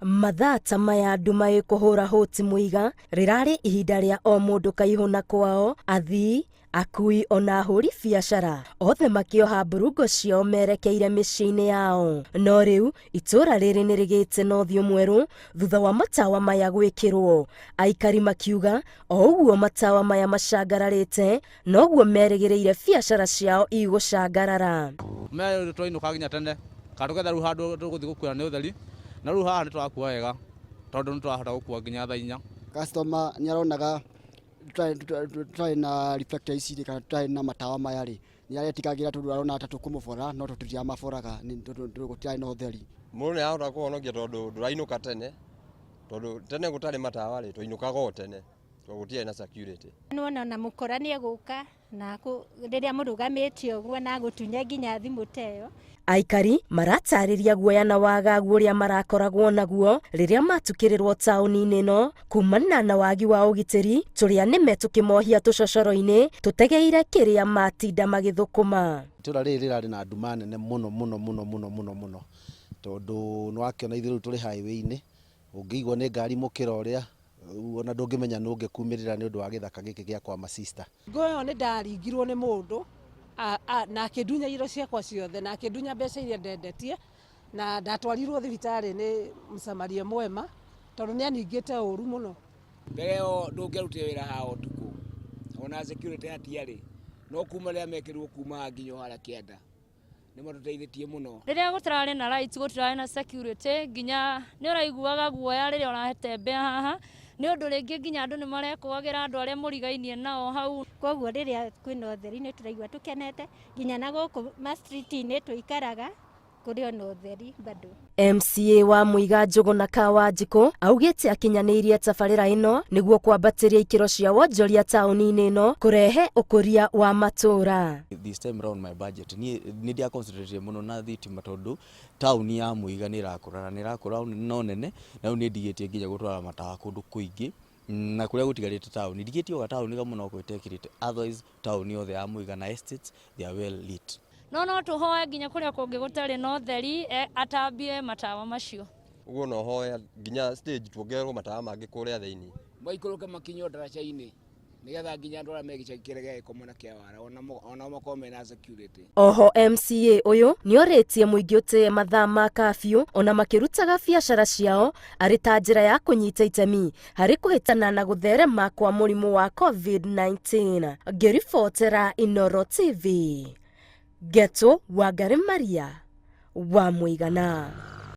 Mathaa ta maya nduma ĩkũhũra hũti mũiga, rĩrarĩ ihinda rĩa o mũndũ kaihũ na kwao, athii, akui ona ahũri biacara othe makĩoha mburungo ciao merekeire mĩciĩ-inĩ yao. No rĩu itũũra rĩrĩ nĩ rĩgĩte na ũthiũ mwerũ thutha wa matawa maya gwĩkĩrwo. Aikari makiuga o ũguo matawa maya macangararĩte noguo merĩgĩrĩire biacara ciao igũcangarara. Maya rĩu twainũka nginya tene kana tũgetha rĩu handũ tũgũthiĩ gũkuĩra nĩ ũtheri na rĩu haha nĩ tũrakua wega tondũ nĩ tũrahota gũkua nginya thaa 4. Customer nĩ aronaga tũtarĩ na reflector ici rĩ, kana tũtarĩ na matawa maya rĩ, nĩ aretigagĩra tondũ arona ta tũkũmũbora, no tũtiramaboraga tondũ gũtirarĩ na ũtheri. Mũndũ nĩ arahota kũhonokia tondũ ndũrainũka tene, tondũ tene gũtarĩ matawa rĩ, twainũkaga o tene tondũ gũtiarĩ na security. Nĩwona ona mũkora nĩ egũka na rĩrĩa mũrũgamĩte ũguo na agũtunye nginya thimũ ta ĩyo. Aikari maratarĩria guoya na wagagu ũrĩa marakoragwo naguo rĩrĩa matukĩrĩrwo taũni-inĩ ĩno kumana na wagi wa ũgitĩri, tũrĩa nĩme tũkĩmohia tũcocoro-inĩ tũtegeire kĩrĩa matinda magĩthũkũma. Itũra rĩrĩ rĩrarĩ na nduma nene mũno mũno mũno mũno mũno mũno, tondũ nĩ wakĩona ithuĩ rĩu tũrĩ highway-inĩ, ũngĩigua nĩ ngari mũkĩra ũrĩa ona ndũngĩmenya nũ ũngĩkumĩrĩra nĩ ũndũ wa gĩthaka gĩkĩ gĩa kwa masista. Ngoyo nĩ ndaringirwo nĩ mũndũ na akĩndunya indo ciakwa ciothe na akĩndunya mbeca iria ndendetie, na ndatwarirwo thibitarĩ nĩ Msamaria mwema tondũ nĩ aningĩte ũru mũno. Mbere ĩyo ndũngĩarutire wĩra haha ũtukũ, ona security hatiarĩ, no kuma rĩrĩa mekĩrirwo kuma haha nginya harĩa kĩanda nĩ matũteithĩtie mũno. Rĩrĩa gũtararĩ na lights, gũtirarĩ na security, nginya nĩ ũraiguaga guoya rĩrĩa ũratembea haha, nĩ ũndũ rĩngĩ nginya andũ nĩ marekũagĩra andũ arĩa mũrigainie nao hau. Koguo rĩrĩa kwĩna ũtheri nĩ tũraigua tũkenete, nginya na gũkũ ma street-inĩ tũikaraga kũrĩ ona ũtheri bado. MCA wa Muiga Njũgũna Kawanjikũ augĩte akinyanĩirie tabarĩra ĩno nĩguo kwambatĩria ikĩro cia wonjoria taũni-inĩ ĩno kũrehe ũkũria wa matũũra. This time round my budget niĩ nĩ ndia concentrate mũno na thitima, tondũ taũni ya Muiga nĩ ĩrakũra na nĩ ĩrakũra no nene, na rĩu nĩ ndigĩtie nginya gũtwara matawa kũndũ kũingĩ na kũrĩa gũtigarĩte taũni ndigĩtie o gataũni kamwe no gwĩtekĩrĩte, otherwise taũni yothe ya Muiga na estates, they are well lit. No tũhoe nginya kũrĩa kũngĩ gũtarĩ na ũtheri, atambie matawa macio. Ũguo no hoya nginya stage tuongererwo matawa mangĩ kũrĩa thĩinĩ. Maikũrũke makinywo ndaraca-inĩ nĩgetha nginya andũ arĩa me gĩcagi kĩrĩa gĩa Gĩkomo na kĩa Wara onao makorwo mena security. Oho MCA ũyũ nĩorĩtie mũingĩ ũtĩe mathaa ma kafyu ona makĩrutaga biacara ciao arĩ ta njĩra ya kũnyita itemi harĩ kũhĩtana na gũtherema kwa mũrimũ wa COVID-19. Ngĩribotera Inooro TV, Ngetu Wangari Maria wa Mũigana.